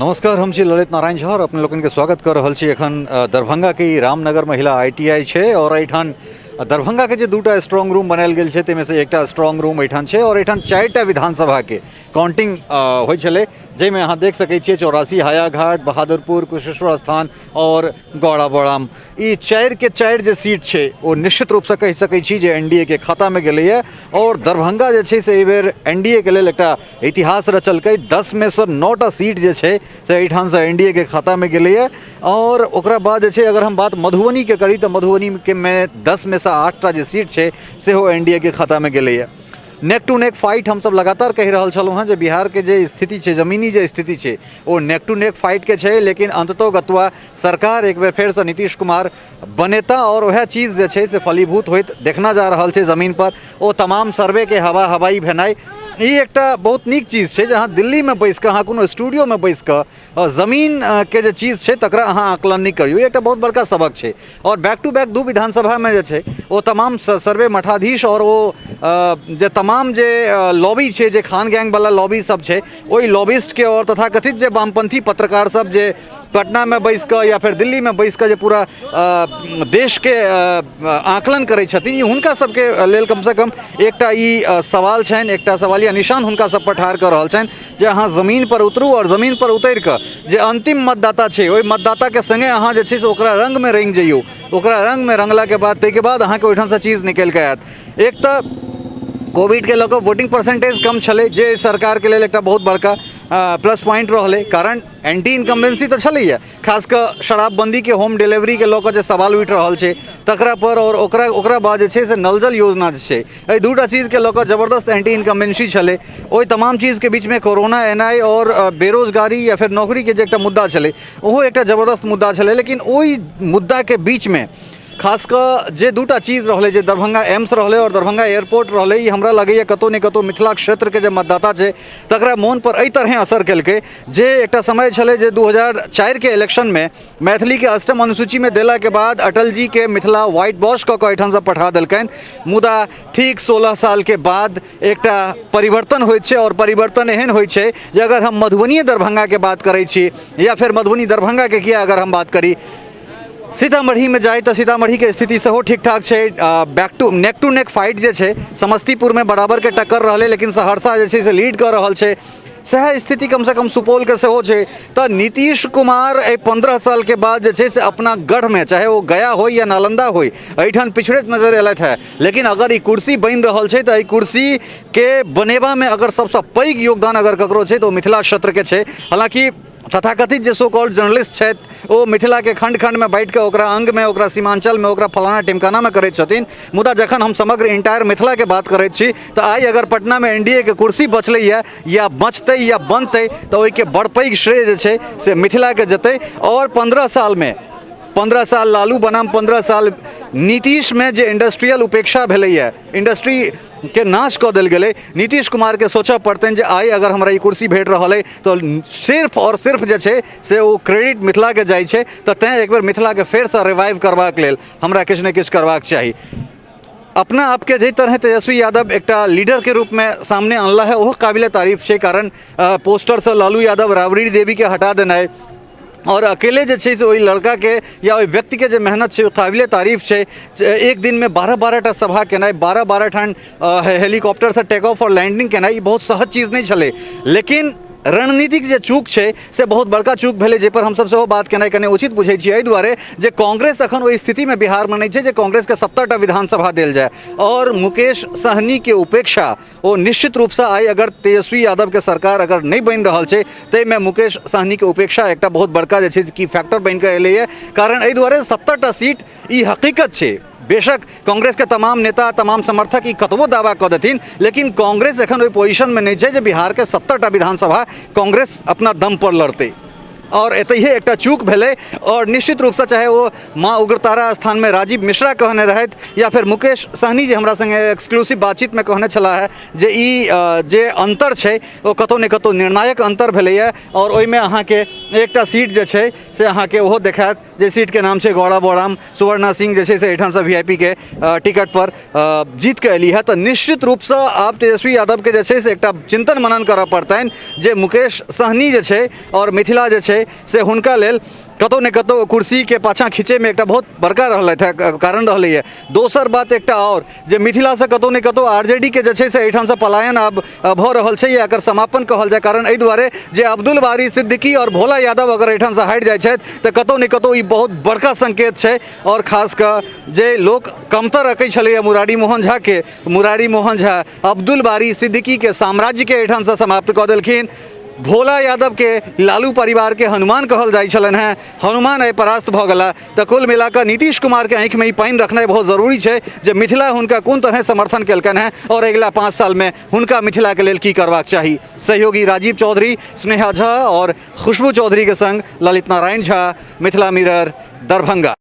नमस्कार, हम छी ललित नारायण झा और अपने लोकनि के स्वागत कर रहल छी एखन दरभंगा के ई रामनगर महिला आईटीआई छै और एहिठाम दरभंगा के जे दूटा स्ट्रांग रूम बनायल गेल छै ताहिमे से एकटा स्ट्रांग रूम एहिठाम छै और एहिठाम 4टा विधानसभा के काउंटिंग होइ छलै, जाहिमे अहाँ देख सकै छियै 84, हायाघाट, बहादुरपुर, कुशेश्वर स्थान और गौड़ा बौड़ाम। ई 4 के 4 जे सीट छै ओ निश्चित रूपसँ कहि सकै छी जे एनडीए के खातामे गेलैए और दरभंगा जे छै से एहिबेर एनडीए के लेल एकटा इतिहास रचलकै। 10 मे सँ 9टा सीट जे छै से एहिठामसँ एनडीए के खातामे गेलैए। और ओकरा बाद जे छै अगर हम बात मधुबनीके करी तऽ मधुबनीके मे 10 मे सँ 8टा जे सीट छै सेहो एनडीए के खातामे गेलैए। नेक टू नेक फाइट हमसब लगातार कहि रहल छलहुँ हेँ जे बिहारके जे स्थिति छै, जमीनी जे स्थिति छै ओ नेक टू नेक फाइटके छै, लेकिन अन्ततो गत्वा सरकार एक बेर फेरसँ नीतीश कुमार बनेता और वएह चीज जे छै से फलीभूत होइत देखना जा रहल छै जमीन पर। ओ तमाम सर्वेके हवा हवाई भेनाइ ई एकटा बहुत नीक चीज छै जे अहाँ दिल्लीमे बैस कऽ, अहाँ कोनो स्टूडियोमे बैस कऽ जमीन के जे चीज छै तकरा अहाँ आकलन नहि करियौ, ई एकटा बहुत बड़का सबक छै। और बैक टू बैक 2 विधानसभामे जे छै ओ तमाम सर्वे मठाधीश और ओ जे तमाम जे लॉबी छै, जे खान गैंगवला लॉबी सब छै, ओहि लॉबिस्टके और तथाकथित जे वामपंथी पत्रकार सब जे पटनामे बैस कऽ या फेर दिल्लीमे बैस कऽ जे पूरा देशके आकलन करै छथिन, ई हुनका सबके लेल कमसँ कम एकटा ई सवाल छनि, एकटा सवालिया निशान हुनका सब पर ठाढ़ कऽ रहल छनि जे अहाँ जमीन पर उतरू और जमीन पर उतरि कऽ जे अंतिम मतदाता छै ओहि मतदाताके सङ्गे अहाँ जे छै से ओकरा रङ्गमे रङ्गि जइयौ। ओकरा रङ्गमे रङ्गलाके बाद ताहिके बाद अहाँके ओहिठामसँ चीज निकलि कऽ आयत। एक तऽ कोविडके लऽ कऽ वोटिंग परसेंटेज कम छलै जे सरकारके लेल एकटा बहुत बड़का प्लस पॉइंट रहलै, कारण एंटी इनकम्बेंसी तऽ छलैए, खास कऽ शराबबन्दीके होम डिलीवरीके लऽ कऽ जे सवाल उठि रहल छै तकरा पर, आओर ओकरा बाद जे छै से नल जल योजना जे छै, एहि दूटा चीजके लऽ कऽ जबरदस्त एंटी इनकम्बेंसी छलै। ओहि तमाम चीजके बीचमे कोरोना एनाइ आओर बेरोजगारी या फेर नौकरीके जे एकटा मुद्दा छलै ओहो एकटा जबरदस्त मुद्दा छलै। लेकिन ओहि मुद्दाके बीचमे खास कऽ जे दूटा चीज रहलै, जे दरभंगा एम्स रहलै आओर दरभंगा एयरपोर्ट रहलै, ई हमरा लगैए कतहु ने कतहु मिथिला क्षेत्रके जे मतदाता छै तकरा मोनपर एहि तरहेँ असर केलकै जे एकटा समय छलै जे 2004के इलेक्शनमे मैथिलीके अष्टम अनुसूचीमे देलाके बाद अटल जीके मिथिला व्हाइट वॉश कऽ कऽ एहिठामसँ पठा देलकनि। मुदा ठीक 16 सालके बाद एकटा परिवर्तन होइत छै और परिवर्तन एहन होइ छै जे अगर हम मधुबनी दरभंगाके बात करै छी या फेर मधुबनी दरभंगाके किया अगर हम बात करी, सीतामढ़ीमे जाइ तऽ सीतामढ़ीके स्थिति सेहो ठीक ठाक छै। Back to neck to neck fight जे छै समस्तीपुरमे बराबरके टक्कर रहलै, लेकिन सहरसा जे छै से लीड कऽ रहल छै। सएह स्थिति कमसँ कम सुपौलके सेहो छै। तऽ नीतीश कुमार एहि 15 सालके बाद जे छै से अपना गढ़मे, चाहे ओ गया होइ या नालंदा होइ, एहिठाम पिछड़ैत नजर एलथि हेँ। लेकिन अगर ई कुर्सी बनि रहल छै तऽ एहि कुर्सीके बनेबामे अगर सबसँ पैघ योगदान अगर ककरो छै तऽ ओ मिथिला क्षेत्रके छै। हालाँकि तथाकथित जे सो कॉल्ड जर्नलिस्ट छथि ओ मिथिलाके खण्ड खण्डमे बाँटिके ओकरा अङ्गमे, ओकरा सीमांचलमे, ओकरा फलाना टिमकानामे करैत छथिन। मुदा जखन हम समग्र इंटायर मिथिलाके बात करैत छी तऽ आइ अगर पटनामे एनडीए के कुर्सी बचलैए या बचतै या बनतै तऽ ओहिके बड़ पैघ श्रेय जे छै से मिथिलाके जेतै। और 15 सालमे, 15 साल लालू बनाम 15 साल नीतीशमे जे इंडस्ट्रियल उपेक्षा भेलैए, इंडस्ट्री के नाश कऽ देल गेलै, नीतीश कुमारके सोचऽ पड़तनि जे आइ अगर हमरा ई कुर्सी भेट रहल अइ तऽ सिर्फ आओर सिर्फ जे छै से ओ क्रेडिट मिथिलाके जाइ छै। तऽ तैँ एक बेर मिथिलाके फेरसँ रिवाइव करबाक लेल हमरा किछु ने किछु करबाक चाही। अपना आपके जाहि तरह तेजस्वी यादव एकटा लीडरके रूपमे सामने अनला है ओहो काबिले तारीफ छै, कारण पोस्टरसँ लालू यादव राबड़ी देवीके हटा देनाइ और अकेले जे छै से ओहि लड़काके या ओहि व्यक्तिके जे मेहनत छै ओ काबिले तारीफ छै। एक दिनमे 12-12 टा सभा केनाइ, 12-12 ठाम हेलीकॉप्टरसँ टेक ऑफ और लैंडिंग केनाइ, ई बहुत सहज चीज नहि छलै। लेकिन रणनीतिक जे चूक छै से बहुत बड़का चूक भेलै, जाहिपर हमसब सेहो बात केनाइ कने उचित बुझै छियै। एहि दुआरे जे कांग्रेस अखन ओहि स्थितिमे बिहारमे नहि छै जे कांग्रेसके 70टा विधानसभा देल जाय और मुकेश सहनीके उपेक्षा ओ निश्चित रूपसँ आइ अगर तेजस्वी यादवके सरकार अगर नहि बनि रहल छै ताहिमे मुकेश सहनीके उपेक्षा एकटा बहुत बड़का जे छै की फैक्टर बनि कऽ एलैए। कारण एहि दुआरे 70टा सीट ई हकीकत छै। बेशक कांग्रेसके तमाम नेता तमाम समर्थक ई कतबो दावा कऽ देथिन, लेकिन कांग्रेस एखन ओहि पोजिशनमे नहि छै जे बिहारके 70टा विधानसभा कांग्रेस अपना दम पर लड़तै। और एतहिए एकटा चूक भेलै और निश्चित रूपसँ चाहे ओ माँ उग्रतारा स्थानमे राजीव मिश्रा कहने रहथि या फेर मुकेश सहनी जे हमरा सङ्गे एक्सक्लूसिव बातचीतमे कहने छलाह हे जे ई जे अन्तर छै ओ कतहु ने कतहु निर्णायक अन्तर भेलैए और ओहिमे अहाँके एकटा सीट जे छै से अहाँके ओहो देखायत जे सीटके नाम छै गौड़ा बोराम। सुवर्णा सिंह जे छै से एहिठामसँ वीआईपी के टिकट पर जीत के एली है। तऽ निश्चित रूपसँ आब तेजस्वी यादवके जे छै से एकटा चिंतन मनन करऽ पड़तनि जे मुकेश सहनी जे छै आओर मिथिला जे छै से हुनका लेल कतहु ने कतहु कुर्सीके पाछाँ खींचैमे एकटा बहुत बड़का रहलथि है, कारण रहलैए। दोसर बात एकटा आओर जे मिथिलासँ कतहु ने कतहु आर जे डी के जे छै से एहिठामसँ पलायन आब भऽ रहल छै या एकर समापन कहल जाय, कारण एहि दुआरे जे अब्दुल बारी सिद्दीकी आओर भोला यादव अगर एहिठामसँ हटि जाइ छथि तऽ कतहु ने कतहु ई बहुत बड़का संकेत छै। आओर खास कऽ जे लोक कमतर रखै छलैए मुरारी मोहन झाके, मुरारी मोहन झा अब्दुल बारी सिद्दीकीके साम्राज्यके एहिठामसँ समाप्त कऽ देलखिन। भोला यादवके लालू परिवारके हनुमान कहल जाइ छलनि हेँ, हनुमान आइ परास्त भऽ गेला। तऽ कुल मिलाकऽ नीतीश कुमारके आँखिमे ई पानि रखनाइ बहुत जरूरी छै जे मिथिला हुनका कोन तरहे समर्थन केलकनि हेँ आओर अगिला 5 सालमे हुनका मिथिलाके लेल की करबाक चाही। सहयोगी राजीव चौधरी, स्नेहा झा आओर खुशबू चौधरीके संग ललित नारायण झा, मिथिला मिरर, दरभंगा।